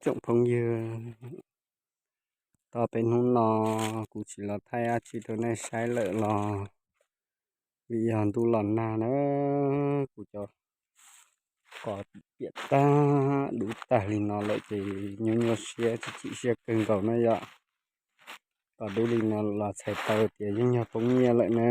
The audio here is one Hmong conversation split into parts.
Tsoom phooj ywg, tau peb hnub no kuv tsis los thaij dab tsi rau nej saib lawm los vim yog ntuj los nag na, kuv cov qos piam tag dub tag li no lawm ces nyuaj nyuaj siab tsis chim siab kawg nkaus na yom. Qos dub li no los txhais tau tias yeej yog poob nyiaj lawm na.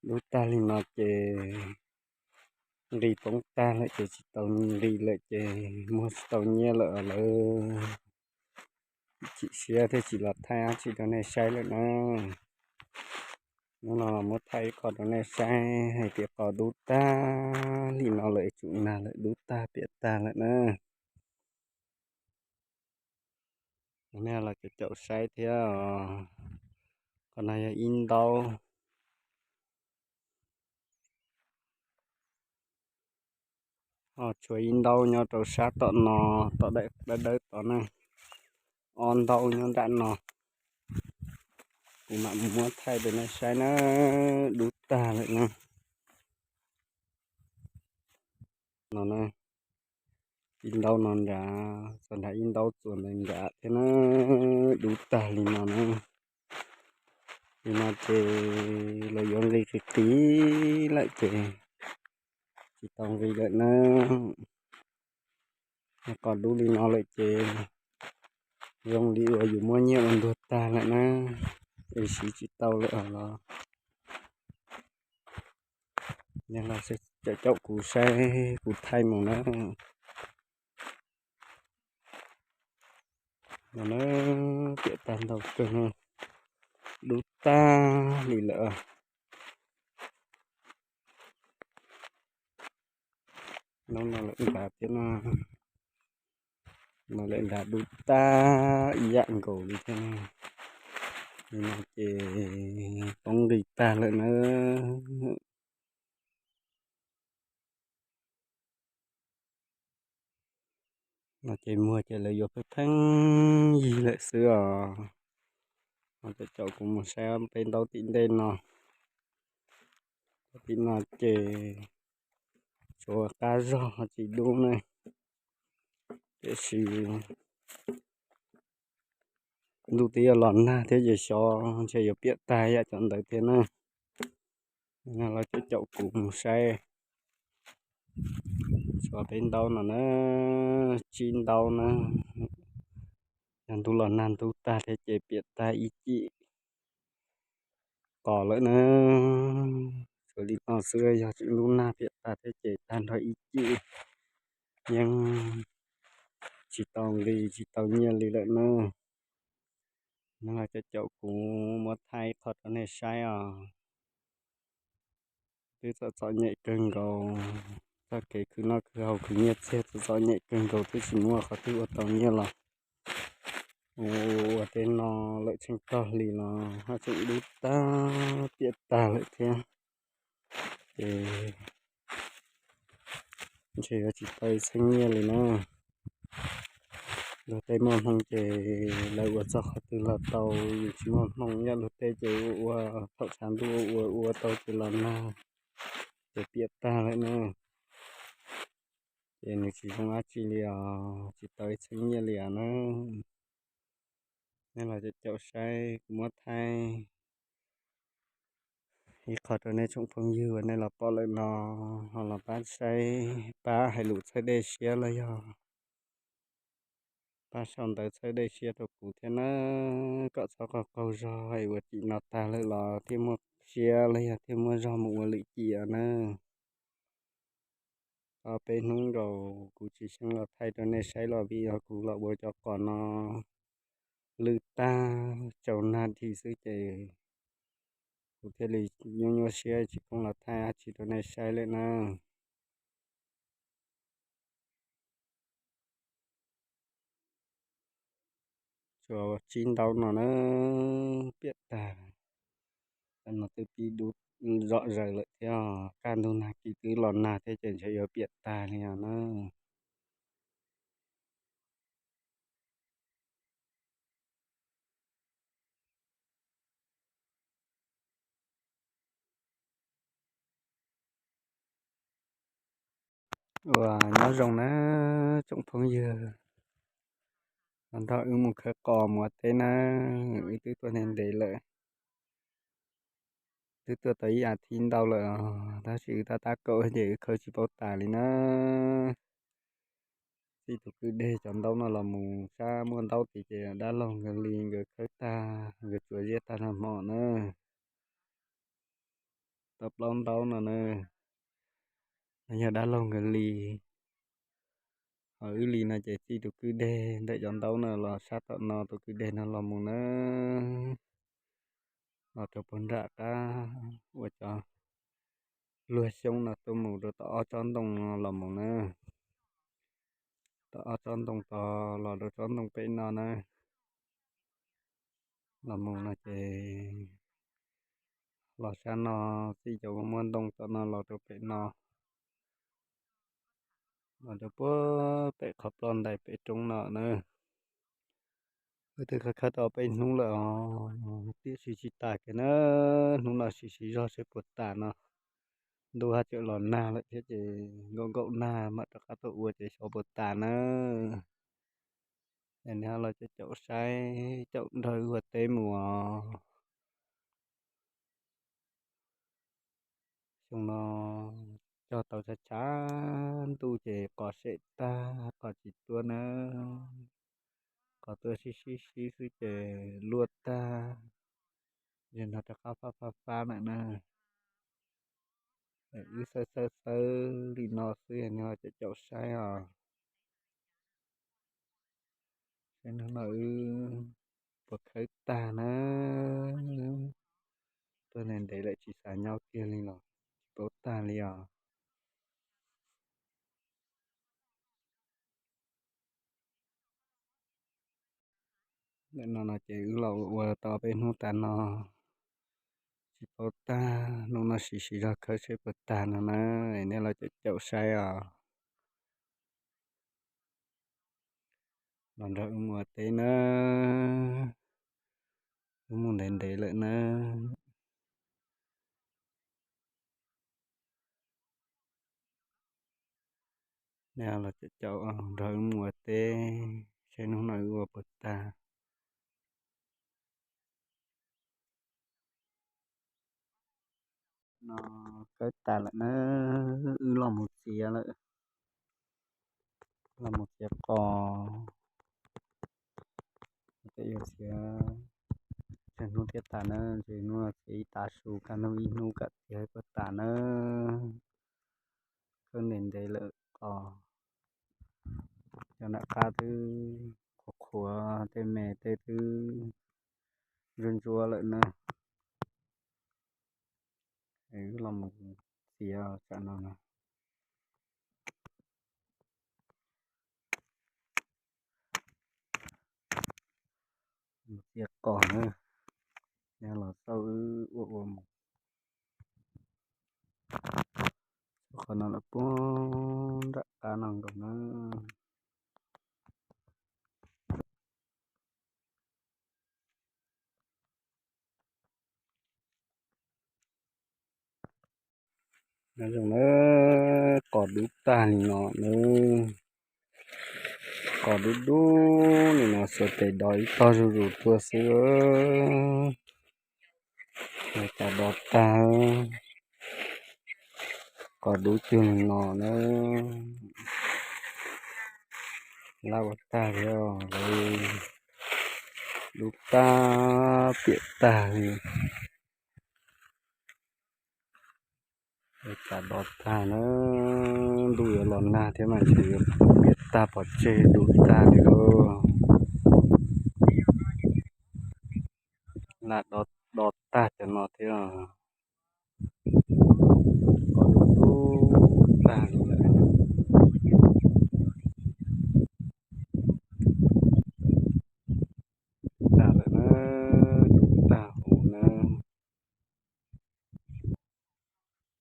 Dub tag li no ces nqi poob tag lawm ces tsis tau nqi lawm ces muag tsis tau nyiaj lawm lawv chim siab thiaj tsis los thaij dab tsi rau nej saib lawm na. Hnub no muab thaij ib qho rau nej saib hais tias qos dub tag li no lawm es tsum nag lawm, dub tag piam tag lawm na. Nej los caum caum saib thiab. Qhov no yog ib ntaub. Ho tshuav ib ntaub nyob rau sab tom no, tom dawb dawb tod na. Ob ntaub nyob nram no. Kuv mam muab thaij rau nej saib na, dub tag lawm na. No na, ib ntaub no nrad, txog nrad ib ntaub txuas ntawd nrad thiab na, dub tag li no na. Li no ces lawv yuav nqi qis qis lawm ces tsis tau nqi lawm na. Qos dub li no lawm ces zoo li uas yus muab nyiaj ua ntuag tag lawm na, es siv tsis tau lawm los. Nej los caum caum kuv saib kuv thaij mus na. No na, piam tag ntau kawg, dub tag li lawm. Hnub no lawm nrad thiab no, no lawm nrad dub tag ib yam nkaus li thiab. Li no ces poob nqis tag lawm na. No ces muag ces lawv yuav pheej pheej yig lawm xwb os. No ces caum kuv mus saib peb ntaub tim ntej no. Tim no ces tsuas qab zog tsis dub ne, tiam sis ntuj twb yuav los nag thiab ces xyov ntshe yuav piam tag yam cov ntawd thiab na. Los caum caum kuv mus saib. Tshuav peb ntaub no na, tsib ntaub na. Yog ntuj los nag ntub tag thiab ces piam tag ib cim qos lawm na. Tshuav li no xwb, yog tseem ntuj nag piam tag thiab ces tag nrho ib cim yeej tsis tau nqi tsis tau nyiaj li lawm na. Neb los caum caum kuv muab thaij ib qho rau nej saib os. Twb txom txom nyem kawg nkaus, txoj kev khwv noj khwv haus khwv nyiaj txiag txom txom nyem kawg nkaus twb tsis muaj qhov twg ua tau nyiaj los ua tej no lawm tsheej tog hli los haj tseem dub tag piam tag lawm thiab. Ces ntshe yuav tsis tau ib txheeb nyiaj li na. Luag tej muaj hmoo ces lawv ua txog qhov twg los tau, yus tsis muaj hmoo, yog luag tej ces ua ua thaum tshav ntuj ua ua tau ces los nag ces piam tag lawm na. Ces nws tsis zoo dab tsi li os, tsis tau ib txheeb nyiaj li os na. Nej los caum caum saib kuv muab thaij ib qho rau nej tsoom phooj ywg uas nej los pom lawm no, ho los pab saib, pab hais lus txhawb dej siab los yog pab sau ntawv txhawb dej siab rau kuv thiab na, kom txhob qaug qaug zog es ua cim no tag lawm los thiaj muaj siab los yog thiaj muaj zog mus ua lwm cim os na. Ob peb hnub nkaus kuv tsis xyeej los thaij rau nej saib los vim yog kuv los ua cov qos no lwj tag tsaus nag dhi xwb ces kuv thiaj li nyuaj nyuaj siab tsis poob los thaij dab tsi rau nej saib lawm na. Tsuas tsib ntaub no na, piam tag. Cov no twb pib dub zom zaws lawm thiab, kaj ntug nag kis twb los nag thiab ces ntshe yuav piam tag li os na. Ua nyob zoo na tsoom phooj ywg, Nrog wb mus khawb qos mus ua teb na, wb twb tuaj ntev ntev lawm, twb tuaj tau ib as thiv ntau lawm, tab sis wb tab tab kaum ces wb khawb tsis paub tas li na. Txij tus kwj deg cov ntaub no los mus sab muaj ntaub tid ces dab laug nkawd li nkawd khawb tag, nkawd tsuav ziab tag nrho hmo na. Tau plaub ntaub no na, no yog dab laug nkawd li. Ho wb li no ces txij tus kwj deg ntawm cov ntaub no los sab tom no tus kwj deg no los mus na, los rau puag nram qab uas cov luag xyoob no tuaj mus rau tom ob tsob ntoo no los mus na. Tom ob tsob ntoo tod los rau tsob ntoo pem no na. Los mus no ces los sab no txij cov muaj ntoo tom no los rau pem no, los rau puag pem qhov ploj ntais pem roob no na. Wb twb khawb khawb tau peb hnub lawm os, tiam sis tsis tas kiag na. Hnub no siv siv zog seb puas tas no. Ntuj haj tseem los nag lawm thiab ces nkaum nkaum nag mam rov qab tuaj ua ces xyov puas tas na. Es nej ho los caum caum saib, caum nrog wb ua teb mus os. Xyoo no cog tau tshav tshav ntuj ces qos sem tag qos tsis tuaj na. Qos tuaj sib sib sib xwb ces luaj tag, zaum no rov qab fab fab fab lawm na. Wb xawb xawb xawb li no xwb nej ho caum caum saib os. Saib hnub no wb puas khawb tag na. Tuaj ntev ntev lawm tsis xav nyob kiag li los tsis paub tag li os. Ntawm no no ces wb los ua ua tau peb hnub tas no, tsis paub tag, hnub no siv siv zog khawb seb puas tag no na, nej los caum caum saib os. Los nrog wb mus ua teb na, wb mus ntev ntev lawm na. Nej los caum caum nrog wb mus ua teb, saib hnub no wb ua puas tag. No khawb tas lawm na, wb los mus txiav lawm, los mus txiav qos. Tej yuav txiav tsawg hnub thiaj tas na, ntshe hnub no txiav ib tav su, kaj ntug ib hnub kam txiav puas tas na. Khawb ntev ntev lawm qos, cov nram qab twb qhuav qhuav, tej me tej twb ntsuab ntsuab lawm na. Wb los mus txiav tsam no na. Mus txiav qos na, yog los xauj wb ua ua mus. Qhov no lawm puag nram qab no nkaus na. Nyob zoo na, qos dub tag li no na, qos dub dub li no xuas tes do ib tog zuj zus tuaj xwb. Cas do tag, qos dub cuag li no na, lab ua tag thiab, dub tag piam tag li. Cas do tag na, ntuj yuav los nag thiab mas ntshe yuav piam tag pov tseg dub tag li lauj. Lam do tag cov no thiab, qos dub dub tag li lawm. Tag lawm na, dub tag huv na.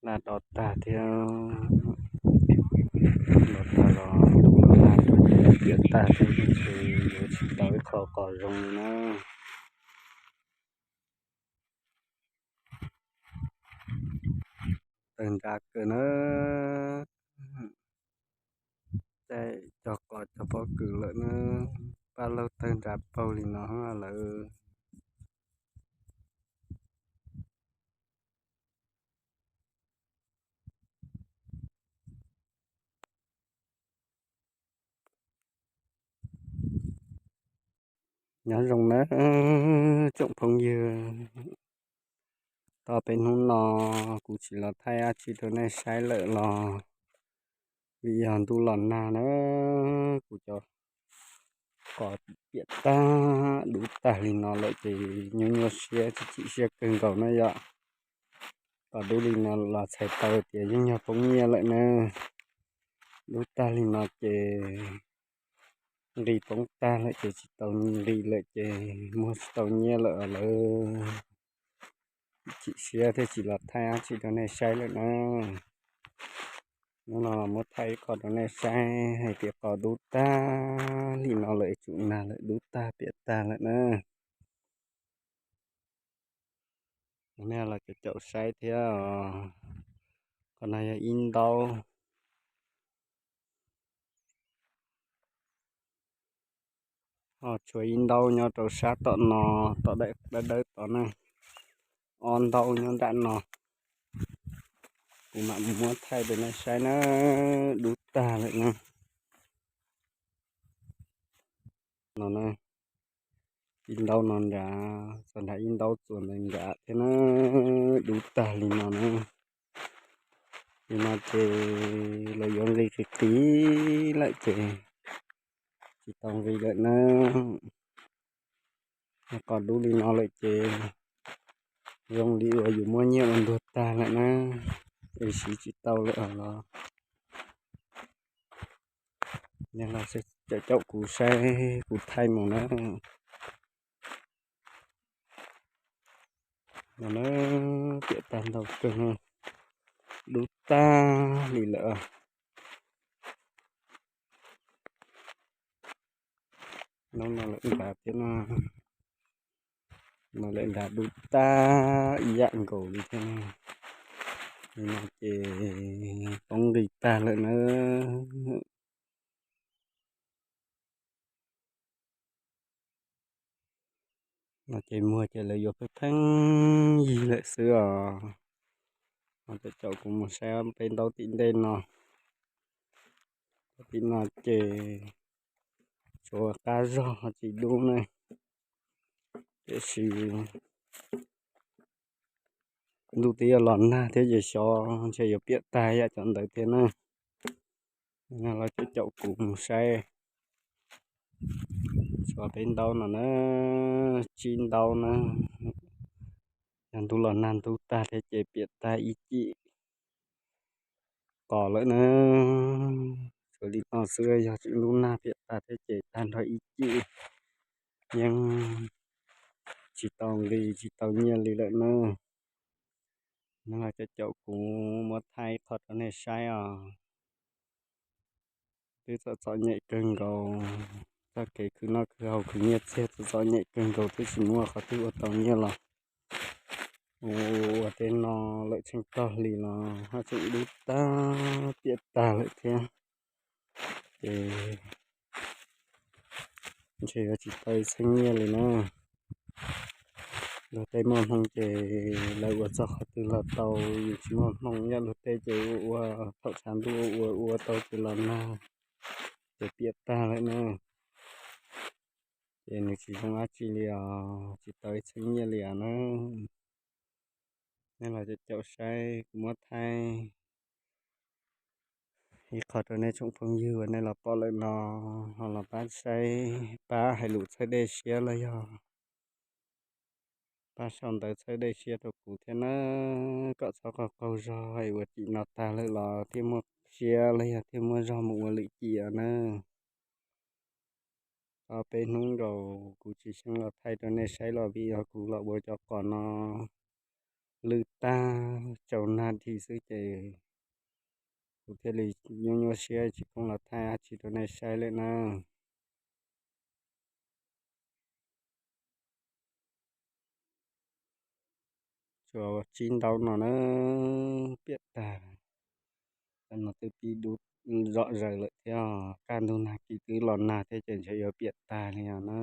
Lam do tag thiab, do tag los dub los nag, piam tag thiab, ntshe yuav tsis tau ib qho qos zoo li na. Tawg nrab kawg na, caij cog qos cog pob kws lawm na. paj laug tawg nra paug li no lawm. Nyob zoo nawb tsoom phooj ywg, tau peb hnub no kuv tsis los thaij dab tsi rau nej saib lawm los vim yog ntuj los nag na, kuv cov qos piam tag dub tag li no lawm ces nyuaj nyuaj siab tsis chim siab kawg nkaus na yom. Qos dub li no los txhais tau tias yeej yog poob nyiaj lawm na. Dub tag li no ces nqi poob tag lawm ces tsis tau nqi lawm ces muag tsis tau nyiaj lawm lawv chim siab thiaj tsis los thaij dab tsi rau nej saib lawm na. Hnub no muab thaij ib qho rau nej saib hais tias qos dub tag li no lawm es tsum nag lawm, dub tag piam tag lawm na. Nej los caum caum saib thiab os. Qhov no yog ib ntaub, ho tshuav ib ntaub nyob rau sab tom no, tom dawb dawb tod na. Ob ntaub nyob nram no, kuv mam muab thaij rau nej saib na, dub tag lawm na. No na, ib ntaub no nrad, txog nrad ib ntaub txuas ntawd nrad thiab na, dub tag li no na. Li no ces lawv yuav nqi qis qis lawm ces tsis tau nqi lawm na. Qos dub li no lawm ces zoo li uas yus muab nyiaj ua ntuag tag lawm na, es siv tsis tau lawm los. Caum caum kuv saib kuv thaij mus na. No na, piam tag ntau kawg, dub tag li lawm. Hnub no lawm nrad thiab no, no lawm nrad dub tag ib yam nkaus li thiab. Li no ces poob nqis tag lawm na. No ces muag ces lawv yuav pheej pheej yig lawm xwb os. Ho caum caum kuv mus saib peb ntaub tim ntej no. Tim no ces tshuav qab zog ho tsis dub ne, tiam sis ntuj twb yuav los nag thiab ces xyov ntshe yuav piam tag yam cov ntawd thiab na. Los caum caum kuv mus saib. Tshuav peb ntaub no na, tsib ntaub na. Yog ntuj los nag ntub tag thiab ces piam tag ib cim qos lawm na. Tshuav li no xwb, yog tseem ntuj nag piam tag thiab ces tag nrho ib cim, yeej tsis tau nqi tsis tau nyiaj li lawm na. Nws los caum caum kuv muab thaij qhov rau nej saib os. Twb txom txom nyem kawg nkaus, txoj kev khwv noj khwv haus khwv nyiaj txiag txom txom nyem kawg nkaus twb tsis muaj qhov twg ua tau nyiaj los ua tej no lawm tsheej tog hli los haj tseem dub tag piam tag lawm thiab. Ces ntshe yuav tsis tau ib txheeb nyiaj li na. Luag tej muaj hmoo ces lawv ua txog qhov twg los tau, yus tsis muaj hmoo, yog luag tej ces ua ua thaum tshav ntuj ua ua ua tau ces los nag ces piam tag lawm na. Ces nws tsis zoo dab tsi li os, tsis tau ib txheeb nyiaj li os na. Nej los caum caum saib kuv muab thaij ib qho rau nej tsoom phooj ywg uas nej los pom lawm no, ho los pab saib, pab hais lus txhawb dej siab los yog pab sau ntawv txhawb dej siab rau kuv thiab na, kom txhob qaug qaug zog es ua cim no tag lawm los thiaj muaj siab los yog thiaj muaj zog mus ua lwm cim os na. Tau peb hnub nkaus kuv tsis xyeej los thaij rau nej saib los vim yog kuv los ua cov qos no lwj tag tsaus nag dhi xwb ces kuv thiaj li nyuaj nyuaj siab tsis poob los thaij dab tsi rau nej saib lawm na. Tshuav tsib ntaub no na, piam tag. Tam no twb pib dub zom zaws lawm thiab. Kaj ntug nag kis twb los nag thiab ces ntshe yuav piam tag li os na.